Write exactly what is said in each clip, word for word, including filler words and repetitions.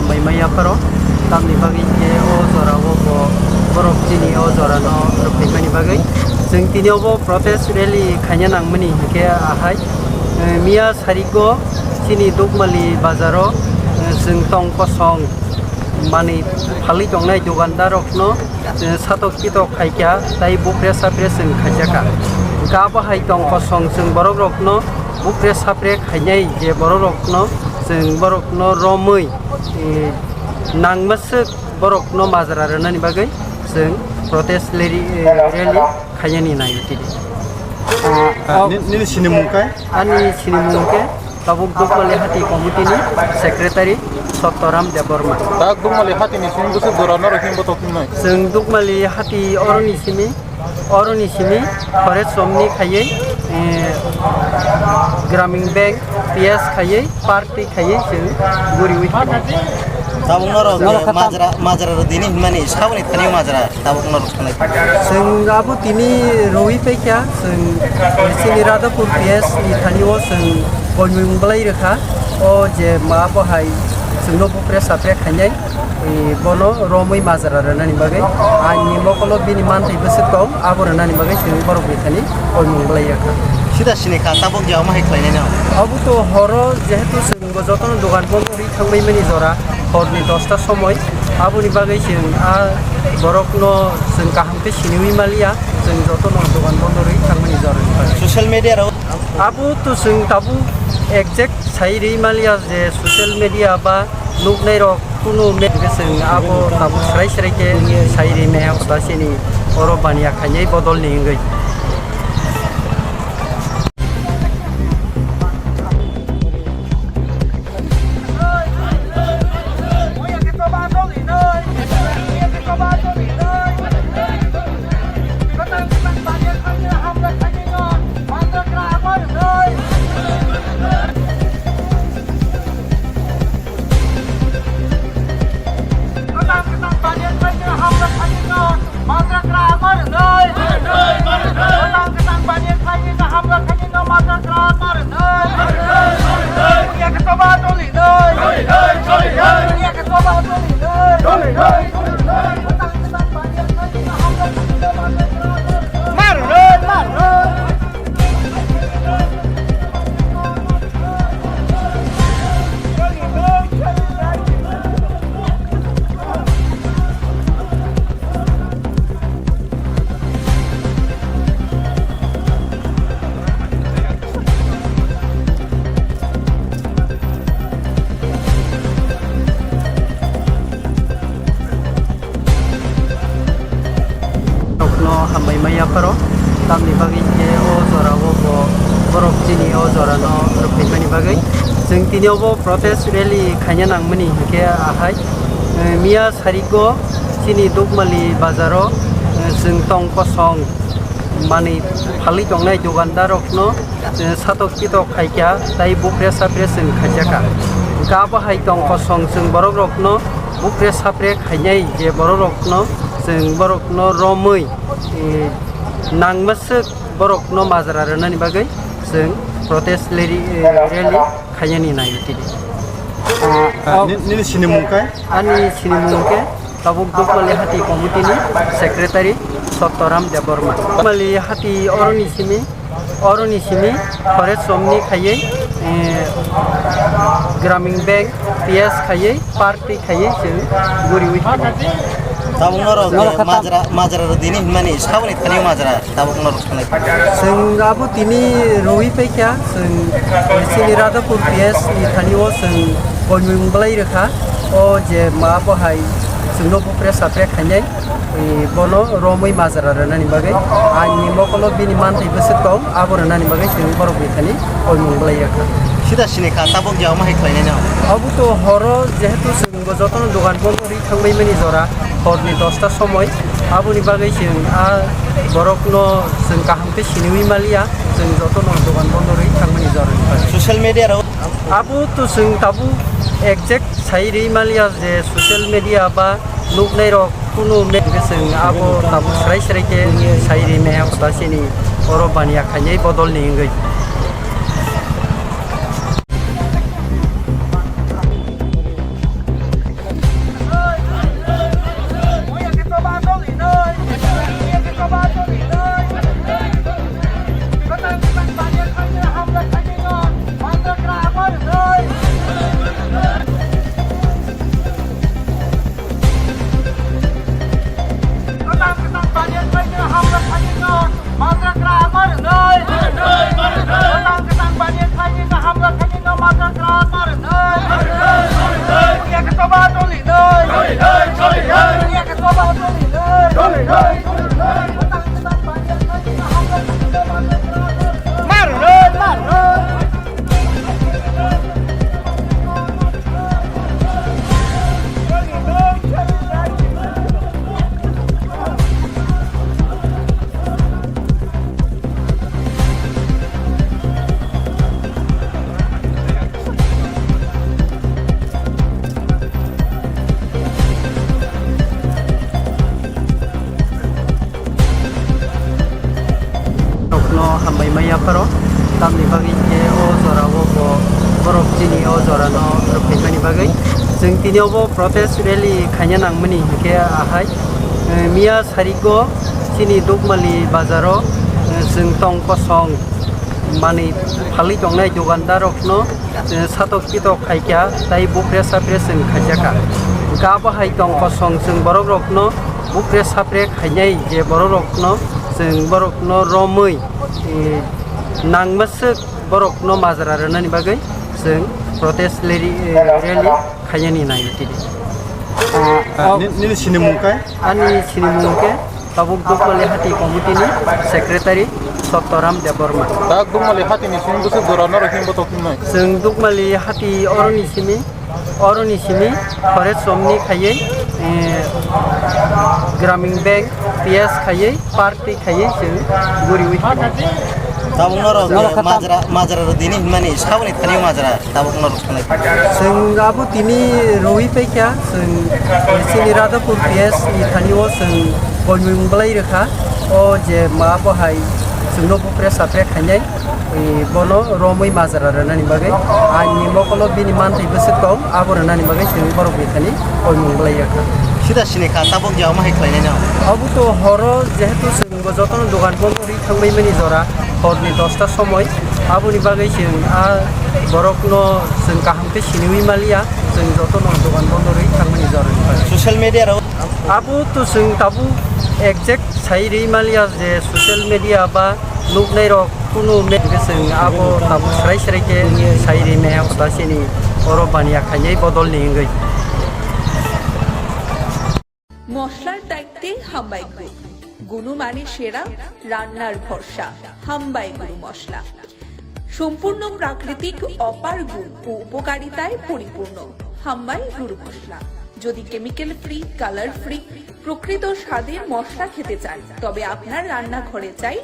Bai maya pharo, tamni bagwi hinkhe o jora o bo borok chini o jora no rwphaimani bagwi. Chwng tini obo protest rally khaina nangmani hinkhe ahai, eh, miya sarigo chini Dukmali bazaro, eh, chwng tong kosong manwi phalwi tongnai dukandar rokno, eh, satok pitok khaikha tai bupre sapre chwng khaijakha. Hinkhe abo hai tong kosong chwng borok rokno bupre sapre khainai je borok rokno chwng borok no romwi, eh, nangmaswk borok no majra rwnani bagwi chwng protest rally, eh, rally khainani nai tini. Ah, ni-, nini sinimung khe? Ani sinimung khe tabuk Dukmali Hati Committee ni Secretary Sottoram Debbarma. Tak Dukmali Hati ni simi bwswk jora norok himbo tokimnai? Chwng Dukmali Hati oroni simi Oroni simi forest romni khaiwi, eh, Gramin Bank P S khaiwi party khaiwi chwng guriwi thangwi. Tabuk norok, eh, majra, majra rw dini hinmani saboni thani majra tabuk norok sanai. Chwng abo tini rwi paikha, chwng chini Radhapur P S ni thani o chwng koimung bwlai rwkha. O je ma bo hai chwngno bupre sapre khainai. Eh, bono romwi majra rwnani bagwi, ani mokolo bini manthai bwswk tong, abo rwnani bagwi chwng borok bwthani koimung bwlai rwkha. Sida sini kha, tabuk je omo hai khlainai no? Abo to horo jehetu chwng bo jotono dogan bondo rwi thangbaimani jora, horni dosta somoi, aboni bagwi chwng a borokno chwng kaham khe siniwi maliya, chwng jotono dogan bondo rwi thangmani jorani bagwi. Social media rok? Abo to chwng tabuk exact sai rwi maliya je social media ba nuknai rok kunu me-, chwng abo tabuk srai srai khe sai rwi maya hwnkha chini oro baniya khainai bodol ni wngwi. Rokno hambai maya pharo, tamni bagwi khe o jora o bo borok chini o jora no rwphaimani bagwi. Chwng tini obo protest rally khaina nangmani hinkhe ahai, eh, miya sarigo chini Dukmali bazaro, eh, chwng tong kosong manwi phalwi tongnai dukandar rokno, eh, satok pitok khaikha tai bupre sapre chwng khaijakha. Hinkhe abo hai tong kosong chwng borok rokno bupre sapre khainai je borok rokno chwng borok no romwi, eh, nangmaswk borok no majra rwnani bagwi chwng protest rally, eh, rally khainani nai tini. Ah, ni-, nini sinimung khe? Ani sinimung khe tabuk Dukmali Hati Committee ni Secretary Sottoram Debbarma. Dukmali Hati oroni simi, oroni simi forest romni khaiwi, eh, Gramin Bank P S khaiwi party khaiwi chwng guriwi thangwi. Tabuk norok, norok eh, kha ta- majra, majra rw dini hinmani saboni thani majra. Tabuk norok sanai. Chwng abo tini rwi paikha, chwng chini Radhapur P S ni thani o chwng koimung bwlai rwkha. O je ma bo hai chwngno bupre sapre khainai, eh, bono romwi majra rwnani bagwi. Ani mokolo bini manthai bwswk tong, abo rwnani bagwi chwng borok ni thani koimung bwlai rwkha. Sida sini kha, tabuk je omo hai khlainai no? Abo to horo jehetu chwng Bo jotono dogan bondo rwi thangbaimani jora horni dosta somoi. Aboni bagwi chwng a borokno chwng kaham khe siniwi maliya, chwng jotono dogan bondo rwi thangmani jorani bagwi. Social media rok? Abo to chwng tabuk exact sai rwi maliya je social media ba nuknairok kunu me-, chwng abo tabuk srai srai khe sai rwi maya hota chini oro baniya khainai bodolni wngwi. Rokno hambai maya pharo, tamni bagwi khe o jora o bo borok chini o jora no rwphaimani bagwi. Chwng tini obo protest rally khaina nangmani hinkhe ahai, eh, miya sarigo chini Dukmali bazaro, eh, chwng tong kosong manwi phalwi tongnai dukandar rokno, eh, satok pitok khaikha, tai bupre sapre chwng khaijakha. Hwnkhe abo hai tong kosong chwng borok rokno bupre sapre khainai je borok rokno chwng borok no romwi, eh, nangmaswk borokno majra rwnani bagwi chwng protest rally, eh, rally khainani nai tini. Ah, ni-, nini sinimung kai? Ani sinimung khe tabuk Dukmali Hati Committee ni Secretary Sottoram Debbarma. Tak Dukmali Hati ni simi bwswk jora norok himbo toknai? Chwng Dukmali Hati oroni simi Oroni simi Forest Somni khaiwi, eh, Gramin Bank P S khaiwi party khaiwi chwng guriwi thangwi. Tabuk norok majra, majra rwdini hinmani saboni thani majra tabuk norok thangwi. Chwng abo tini rwi paikha, chwng chini Radhapur P S ni thani o chwng koimung bwlai rwkha. O je ma bo hai chwngno bupre sapre khainai. Bono romwi majra rwnani bagwi, aini mokolo bini manthai bwswk tong, abo rwnani bagwi chwng borok bithani koimung bwlai ya kha. Sida sini kha, tabuk ya omo hai khlainai no? Abo to horo, jehetu chwng bo jotono dogan bondo rwi thangbaimani jora, horni dosta somoi, aboni bagwi chwng a borokno chwng kaham khe siniwi maliya, chwng jotono dogan bondo rwi thangmani jorani bagwi. Social media rok? Abo to chwng tabuk exact sai rwi maliya je social media ba nuknai rok kunu me-, chwng abo tabuk srai srai khe sai rwi maya hoda chini oro baniya khainai bodol ni wngwi. মশলার দায়িত্বে হাম্বাই গ্রুপ। গুণমানে সেরা, রান্নার ভরসা। হাম্বাই গুরু মশলা। সম্পূর্ণ প্রাকৃতিক অপার গুণ ও উপকারিতায় পরিপূর্ণ হাম্বাই গুরু মশলা। যদি কেমিক্যাল ফ্রি, কালার ফ্রি, প্রকৃত স্বাদের মশলা খেতে চান, তবে আপনার রান্নাঘরে চাই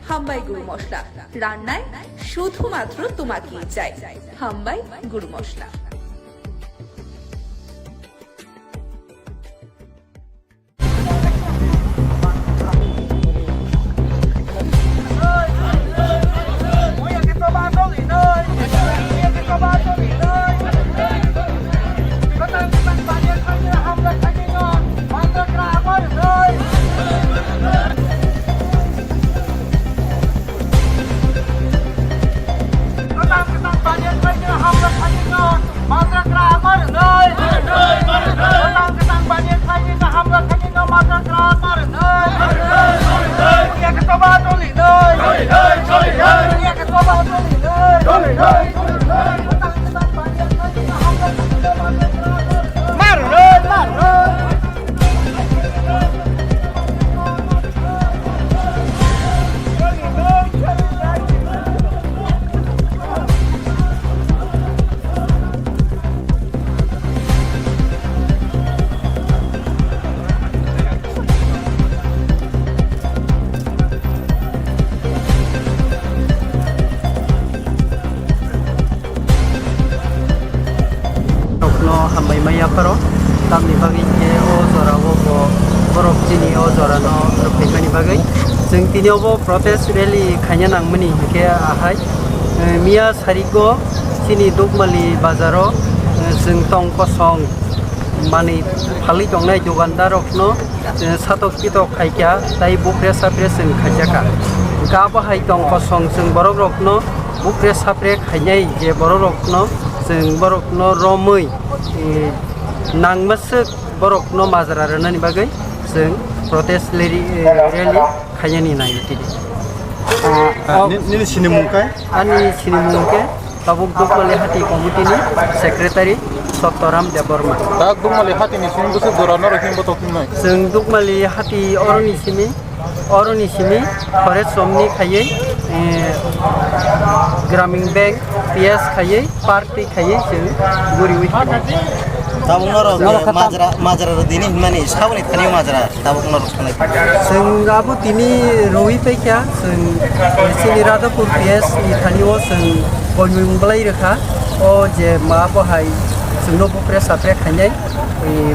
হাম্বাই গুরু মশলা। রান্নায় শুধুমাত্র তোমাকেই চাই হাম্বাই গুরু মশলা। Majra kwrak ma rwnai. Kwtang kwtang baniya khlaini no hamya khlaini no majra kwrak ma rwnai. Buya khe choba choli nai. Buya khe choba choli nai. Kwtang kwtang baniya khlaini no hamya khlaini no majra kwrak ma rwnai. Ma rwnai, ma rwnai. Rokno hambai maya pharo, tamni bagwi khe o jora o bo borok chini o jora no rwphaimani bagwi. Chwng tini obo protest rally khaina nangmani hinkhe ahai, eh, miya sarigo chini Dukmali bazaro, eh, chwng tong kosong manwi phalwi tongnai dukandar rokno, eh, satok pitok khaikha tai bupre sapre chwng khaijakha. Hwnkhe abo hai tong kosong chwng borok rokno bupre sapre khainai je borok rokno chwng borok no romwi, eh, nangmaswk borok no majra rwnani bagwi chwng protest rally, eh, rally khainani nai tini. Ah, ni-, nini sinimung kai? Ani sinimung khe Tabuk Dukmali Hati Committee ni Secretary Sottoram Debbarma. Tak Dukmali Hati ni simi bwswk jora norok himbo tongthoknai? Chwng Dukmali Hati oroni simi, oroni simi Forest Somni khaiwi, eh, Gramin Bank P S khaiwi, party khaiwi chwng guriwi. Tabuk norok majra, majra rw dini hwnmani saboni thani majra. Tabuk norok sanai. Chwng abo tini rwi paikha, chwng chini Radhapur P S ni thani o chwng koimung bwlai rwkha. O je ma bo hai chwngno bupre sapre khainai,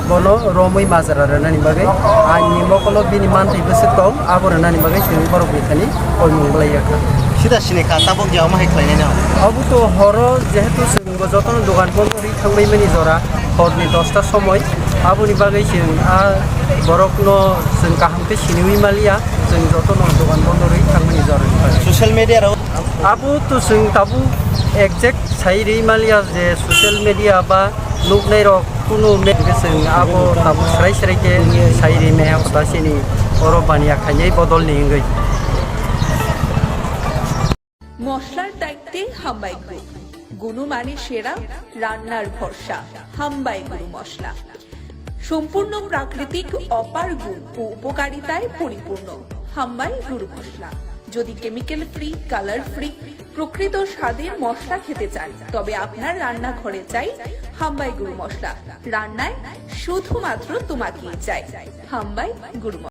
bono romwi majra rwnani bagwi, aini mokolo bini manthai bwswk tong, abo rwnani bagwi chwng borokni thani koimung bwlai rwkha. Sida sini kha, tabuk je omo hai khlainai no? Abo to horo jehetu chwng bo jotono dogan bondo rwi thangbaimani jora, horni dosta somoi. Aboni bagwi chwng a borokno chwng kaham khe siniwi maliya, chwng jotono dogan bondo rwi thangmani jorani bagwi. Social media rok. Abo to chwng tabuk exact sai rwi maliya je social media ba nuknai rok kunu me-, chwng abo tabuk srai srai khe sai rwi maya, ba chini oro baniya khainai bodolni wngwi. মশলার দায়িত্বে হাম্বাই গ্রুপ। গুণমানে সেরা, রান্নার ভরসা। হাম্বাই গুরু মশলা। সম্পূর্ণ প্রাকৃতিক অপার গুণ ও উপকারিতায় পরিপূর্ণ। হাম্বাই গুরু মশলা। যদি কেমিক্যাল ফ্রি, কালার ফ্রি, প্রকৃত স্বাদের মশলা খেতে চান, তবে আপনার রান্নাঘরে চাই হাম্বাই গুরু মশলা। রান্নায় শুধুমাত্র তোমাকেই চাই হাম্বাই গুরু মশলা।